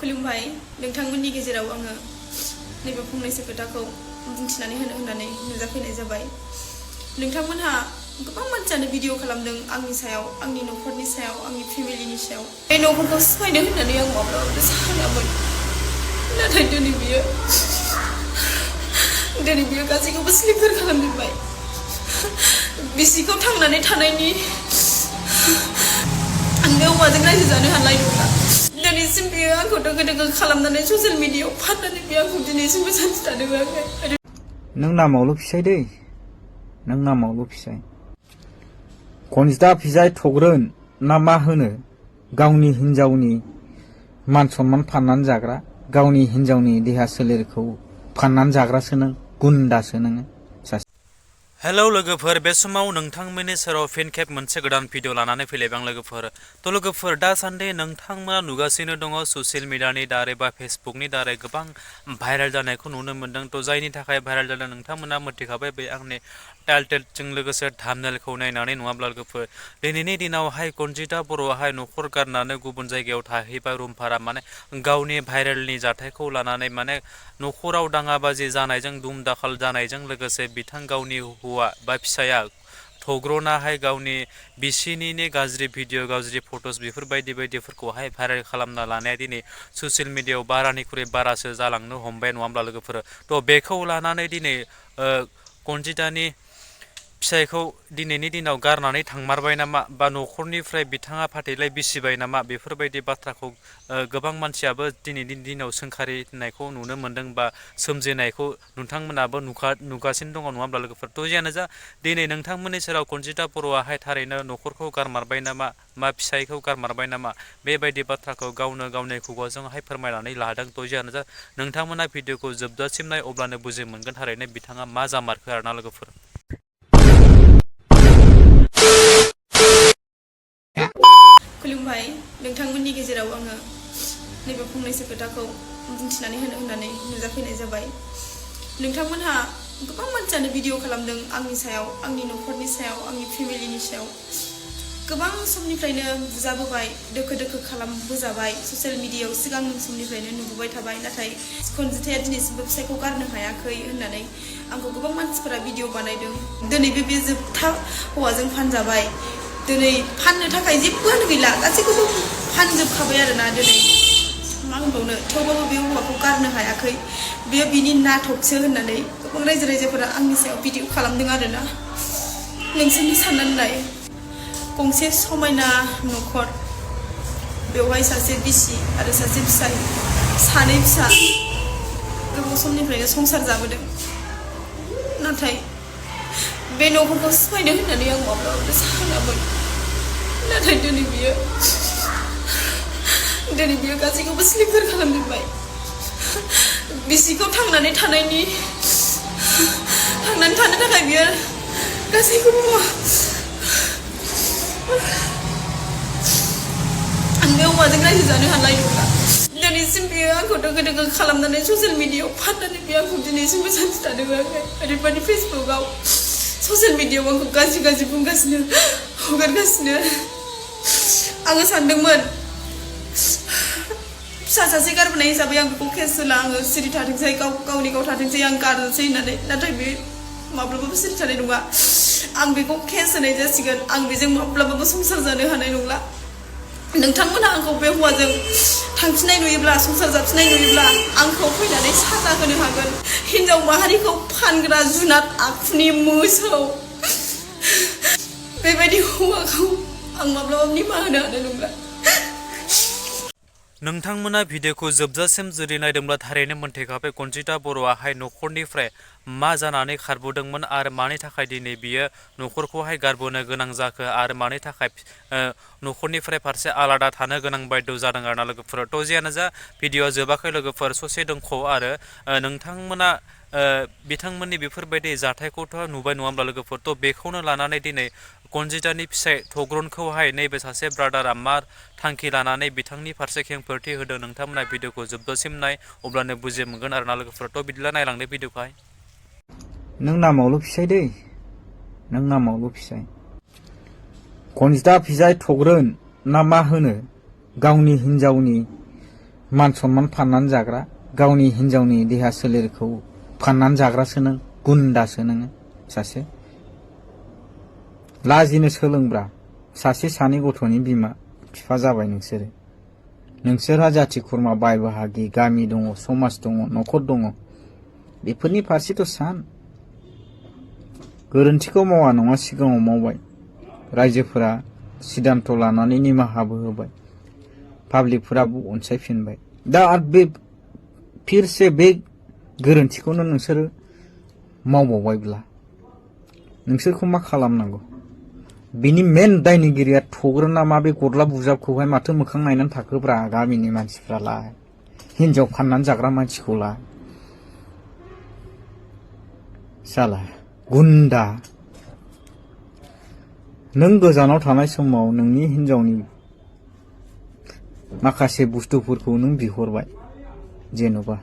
खुलुमबाय नोंथांमोननि गेजेराव आङो नैबे फंनैसो खोथाखौ बुंथिनानै होनो होननानै नुजाफैनाय जाबाय। नोंथांमोनहा गोबां मानसियानो भिडिअ खालामदों आंनि सायाव, आंनि न'खरनि सायाव, आंनि फेमिलिनि सायाव। बे न'खरखौ सिफायनो होननानै आं माब्लाबाबो सानामोन, नाथाय दिनै बियो गासैखौबो सिलिंखार खालामजोब्बाय। बिसिखौ थांनानै थानायनि आं बे हौवाजों रायजो जानो हानाय नंला। दिनैसिम बियो आंखौ दोगो दोगो खालामनानै ससियेल मिडियायाव फाननानै बियो आंखौ दिनैसिमबो सान्थि थानो होआखै। नों नामावल' फिसाय दै, नों नामावल' फिसाय। खनजिता फिसाय थग्रोन ना मा होनो, गावनि हिनजावनि मान सन्मान फाननानै जाग्रा, गावनि हिनजावनि देहा सोलेरखौ फाननानै जाग्रासो नों, गुन्दासो नोङो। हेलौ लोगोफोर, बे समाव नोंथांमोननि सेराव फिन खेब मोनसे गोदान भिडिअ लानानै फैलायबाय आं लोगोफोर। थ' लोगोफोर, दासान्दि नोंथांमोना नुगासिनो दङ ससियेल मिडियानि दारै बा फेसबुकनि दारै गोबां भाइरेल जानायखौ नुनो मोन्दों। थ' जायनि थाखाय भाइरेल जादों नोंथांमोना मिथिखाबाय बे आंनि टाइटेलजों लोगोसे थाम्बनेलखौ नायनानै। नङाब्ला लोगोफोर, दिनैनि दिनावहाय कनजिता बर'आहाय न'खर गारनानै गुबुन जायगायाव थाहैबाय रुम भारा, माने गावनि भाइरेलनि जाथायखौ लानानै, माने न'खराव दाङाबाजि जानायजों दुम दाखाल जानायजों लोगोसे बिथां गावनि हौवा बा फिसाया थग्रनाहाय गावनि बिसिनिनो गाज्रि भिडिअ, गाज्रि फट'स बेफोरबायदिफोरखौहाय भाइरेल खालामना लानाया दिनै ससियेल मिडियायाव बारानिख्रुइ बारासो जालांनो हमबाय। नङा होमब्ला लोगोफोर? थ' बेखौ लानानै दिनै कनजितानि फिसायखौ दिनैनि दिनाव गारनानै थांमारबाय नामा, बा न'खरनिफ्राय बिथाङा फाथैलाय बिसिबाय नामा, बेफोरबायदि बाथ्राखौ गोबां मानसियाबो दिनैनि दिनाव सोंखारिनायखौ नुनो मोन्दों बा सोमजिनायखौ नोंथांमोनाबो नुगासिनो दङ। नङा होमब्ला लोगोफोर? थ' जियानो जा, दिनै नोंथांमोननि सेराव कनजिता बर'आहाय थारैनो न'खरखौ गारमारबाय नामा, मा फिसायखौ गारमारबाय नामा, बेबायदि बाथ्राखौ गावनो गावनि खुगाजोंहाय फोरमायनानै लादों। थ' जियानो जा, नोंथांमोना भिडिअखौ जोबजासिम नाय, अब्लानो बुजि मोनगोन थारैनो बिथाङा मा जामारखो आरोना लोगोफोर। खुलुमबाय नोंथांमोननि गेजेराव आङो नैबे फंनैसो खोथाखौ बुंथिनानै होनो होननानै नुजाफैनाय जाबाय। नोंथांमोनहा गोबां मानसियानो भिडिअ खालामदों आंनि सायाव, आंनि न'खरनि सायाव, आंनि फेमिलिनि सायाव। गोबां समनिफ्रायनो बुजाबोबाय, दोखो दोखो खालामबोजाबाय ससियेल मिडियायाव, सिगांनि समनिफ्रायनो नुबोबाय थाबाय। नाथाय कनजिताया दिनैसिमबो फिसायखौ गारनो हायाखै होननानै आंखौ गोबां मानसिफोरा भिडिअ बानायदों। दिनैबो बे जोबथा हौवाजों फानजाबाय। दिनै फाननो थाखाय जेबोआनो गैला, गासैखौबो फानजोबखाबाय आरोना। दिनै मा होनबावनो, थेवबाबो बे हौवाखौ गारनो हायाखै। बेयो बिनि नाटकसो होननानै गोबां रायजो राजाफोरा आंनि सायाव भिडिअ खालामदों आरोना। नोंसोरनि साननानै नाय, गंसे समायना न'खर, बेवहाय सासे बिसि आरो सासे फिसाय, सानै फिसा, गोबाव समनिफ्रायनो संसार जाबोदों। नाथाय बे न'खरखौ सिफायनो होननानै आं माब्लाबाबो सानामोन, नाथाय दिनै बियो गासैखौबो सिलिंखार खालामजोब्बाय। बिसिखौ थांनानै थानो थाखाय बियो गासैखौबो आं बे हौवाजों रायजो जानो हानाय नंला। दिनैसिम बियो आंखौ दोगो दोगो खालामनानै ससियेल मिडियायाव फाननानै बियो आंखौ दिनैसिमबो सान्थि थानो होआखै। ओरैबादि फेसबुकआव, ससियेल मिडियायाव आंखौ गाज्रि बुंगासिनो, हगारगासिनो। आङो सानदोंमोन फिसा सासे गारबोनाय हिसाबै आं बेखौ केस होला, आङो सिरि थाथोंसै, गावनि गाव थाथोंसै, आं गारनोसै होननानै। नाथाय बे माब्लाबाबो सिरि थानाय नङा। आं बेखौ केस होनाय जासिगोन। आं बेजों माब्लाबाबो संसार जानो हानाय नंला। नोंथांमोना आंखौ बे हौवाजों थांफिननाय नुयोब्ला, संसार जाफिननाय नुयोब्ला आंखौ फैनानै साजा होनो हागोन। हिनजाव माहारिखौ फानग्रा जुनाद आखुनि मोसौ, बेबायदि हौवाखौ आं माब्लाबाबो निमाहा होनो हानाय नंला। नोंथांमोना भिडिअखौ जोबजासिम जुदि नायदोंब्ला थारैनो मोनथिखाबाय कनजिता बर'आहाय न'खरनिफ्राय मा जानानै खारबोदोंमोन आरो मानि थाखाय दिनै बियो न'खरखौहाय गारबोनो गोनां जाखो, आरो मानि थाखाय न'खरनिफ्राय फारसे आलादा थानो गोनां बायद' जादों आरोना लोगोफोर। थ' जियानो जा, भिडिअआ जोबाखै लोगोफोर, ससे दंख'। आरो नोंथांमोना बिथांमोननि बेफोरबायदि जाथायखौथ' नुबाय, नङा होमब्ला लोगोफोर? थ' बेखौनो लानानै दिनै कनजितानि फिसाय थग्रनखौहाय नैबे सासे ब्रादारा मा थांखि लानानै बिथांनि फारसे खेंफोरथि होदों, नोंथांमोना भिडिअखौ जोबजासिम नाय, अब्लानो बुजि मोनगोन आरोना लोगोफोर। थ' बिदिब्ला नायलांदो भिडिअखौहाय। नों नामावल' फिसाय दै, नों नामावल' फिसाय। खनजिता फिसाय थग्रोन ना मा होनो, गावनि हिनजावनि मान सन्मान फाननानै जाग्रा गावनि हिनजावनि देहा सोलेरखौ फाननानै जाग्रासो नों गुन्दासो नोङो सासे लाजिनो सोलोंब्रा सासे सानै गथ'नि बिमा बिफा जाबाय नोंसोरहा जाथि खुरमा बाय बाहागि गामि दङ समाज दङ न'खर दङ बेफोरनि फारसेथ' सान गोरोन्थिखौ मावा नङा सिगाङाव मावबाय रायजोफोरा सिद्धान्त लानानै निमाहाबो होबाय पाब्लिकफोराबो अनसायफिनबाय दा बे फिरसे बे गोरोन्थिखौनो नोंसोरो मावबावबायब्ला नोंसोरखौ मा खालामनांगौ बिनि मेन दायनिगिरिया थग्रोन नामा बे गदला बुजाबखौहाय माथो मोखां नायनानै थाखोब्रा गामिनि मानसिफ्रालाय हिनजाव फाननानै जाग्रा मानसिखौलाय साला गुन्दा नों गोजानाव थानाय समाव नोंनि हिनजावनि माखासे बुस्थुफोरखौ नों बिहरबाय जेन'बा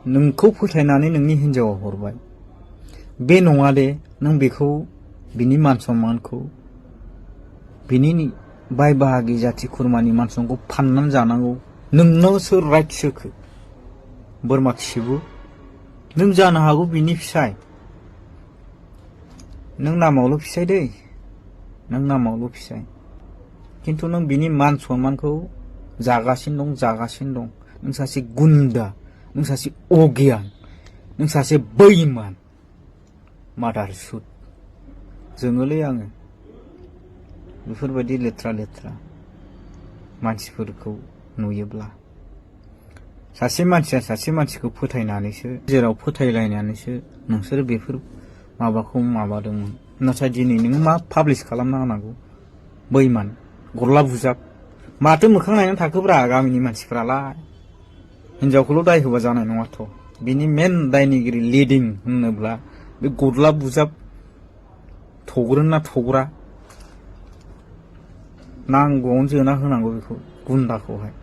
नोंखौ फोथायनानै नोंनि हिनजावा हरबाय बे नङा दे नों बेखौ बिनि मान सन्मानखौ बिनि बाय बाहागि जाथि खुरमानि मान सन्मानखौ फाननानै जानांगौ नोंनाव सोर राइट सोखो बोरमा खिबो नों जानो हागौ बिनि फिसाय नों नामावल' फिसाय दै नों नामावल' फिसाय खिन्थु नों बिनि मान सन्मानखौ जागासिनो दं नों सासे गुन्दा नों सासे अगियान नों सासे बैमान मादार सुद जोङोलै आङो बेफोरबायदि लेथ्रा मानसिफोरखौ नुयोब्ला सासे मानसिया सासे मानसिखौ फोथायनानैसो जेराव फोथायलायनानैसो नोंसोर बेफोर माबाखौ माबादोंमोन नाथाय दिनै नोङो मा पाब्लिश खालामना होनांगौ बैमान गरला बुजाब माथो मोखां नायनानै थाखोब्रा गामिनि मानसिफ्रालाय हिनजावखौल' दाय होबा जानाय नङाथ' बिनि मेन दायनिगिरि लिडिं होनोब्ला बे गदला बुजाब थग्रोन ना थग्रा नांगौआवनो जोना होनांगौ बेखौ गुन्दाखौहाय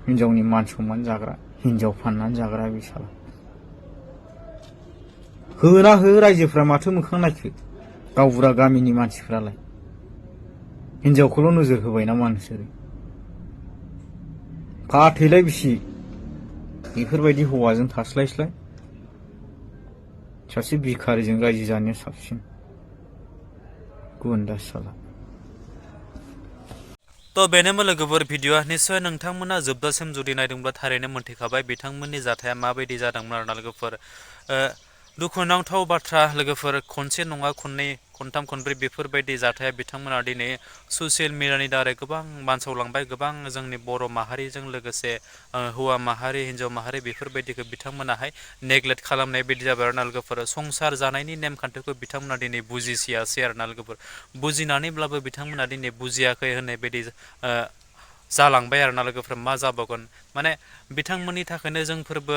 हिनजावनि मान सन्मान जाग्रा हिनजाव फाननानै जाग्रा बे साला होना हो रायजोफ्रा माथो मोखां नायखो गावबुरा गामिनि मानसिफ्रालाय हिनजावखौल' नोजोर होबाय नामा नोंसोरो फाथैलाय बिसि बेफोरबायदि हौवाजों थास्लायस्लाय सासे भिखारिजों रायजो जानाया साबसिन गुन्दा साला तो बेनोमोन लोगोफोर भिडिअआ निस्सय नोंथांमोना जोबजासिम जुदि नायदोंब्ला थारैनो मोनथिखाबाय बिथांमोननि जाथाया माबायदि जादोंमोन आरोना लोगोफोर दुखुनांथाव बाथ्रा लोगोफोर खनसे नङा खननै खनथाम खनब्रै बेफोरबायदि जाथाया बिथांमोना दिनै ससियेल मिडियानि दारै गोबां बानसावलांबाय गोबां जोंनि बर' माहारिजों लोगोसे हौवा माहारि हिन्जाव माहारि बेफोरबायदिखौ बिथांमोनाहाय नेग्लेक्ट खालामनाय बायदि जाबाय आरोना लोगोफोर संसार जानायनि नेमखान्थिखौ बिथांमोना दिनै बुजिसियासै आरोना लोगोफोर बुजिनानैब्लाबो बिथांमोना दिनै बुजियाखै होननाय बायदि जालांबाय आरोना लोगोफोर मा जाबावगोन माने बिथांमोननि थाखायनो जोंफोरबो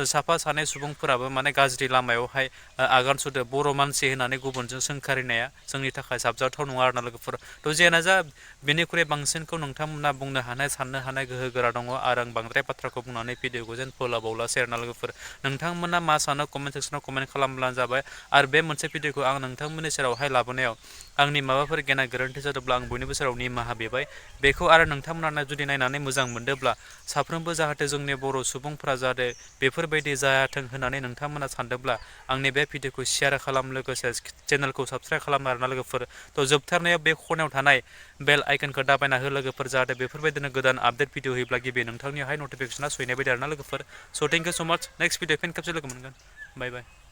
साफा सानै सुबुंफोराबो माने गाज्रि लामायावहाय आगान सुरदो बर' मानसि होननानै गुबुनजों सोंखारिनाया जोंनि थाखाय साबजाथाव नङा आरोना लोगोफोर थ' जियानो जा बेनिख्रुइ बांसिनखौ नोंथांमोना बुंनो हानाय साननो हानाय गोहो गोरा दङ आरो आं बांद्राय बाथ्राखौ बुंनानै भिडिअखौ जेन फोलावबावलासै आरोना लोगोफोर नोंथांमोना मा सानो कमेन्ट सेक्सनाव कमेन्ट खालामब्लानो जाबाय आरो बे मोनसे भिडिअखौ आं नोंथांमोननि सेरावहाय लाबोनायाव आंनि माबाफोर गेना गोरोन्थि जादोंब्ला आं बयनिबो सेराव निमाहा बिबाय बेखौ आरो नोंथांमोना जुदि नायनानै मोजां मोनदोंब्ला साफ्रोमबो जाहाथे जोंनि बर' सुबुंफोरा जाहाथे बेफोरबायदि जायाथों होननानै नोंथांमोना सानदोंब्ला आंनि बे भिडिअखौ शेयार खालाम लोगोसे चेनेलखौ साबस्क्राइब खालाम आरोना लोगोफोर थ' जोबथारनायाव बे खनायाव थानाय बेल आइकनखौ दाबायना हो लोगोफोर जाहाथे बेफोरबायदिनो गोदान आपडेट भिडिअ होयोब्ला गिबि नोंथांनियावहाय नटिफिकेसना सहैनाय बायदि आरोना लोगोफोर स' थेंक इउ स' माच नेक्स्ट भिडिअ फिन खेबसे लोगो मोनगोन बाय बाय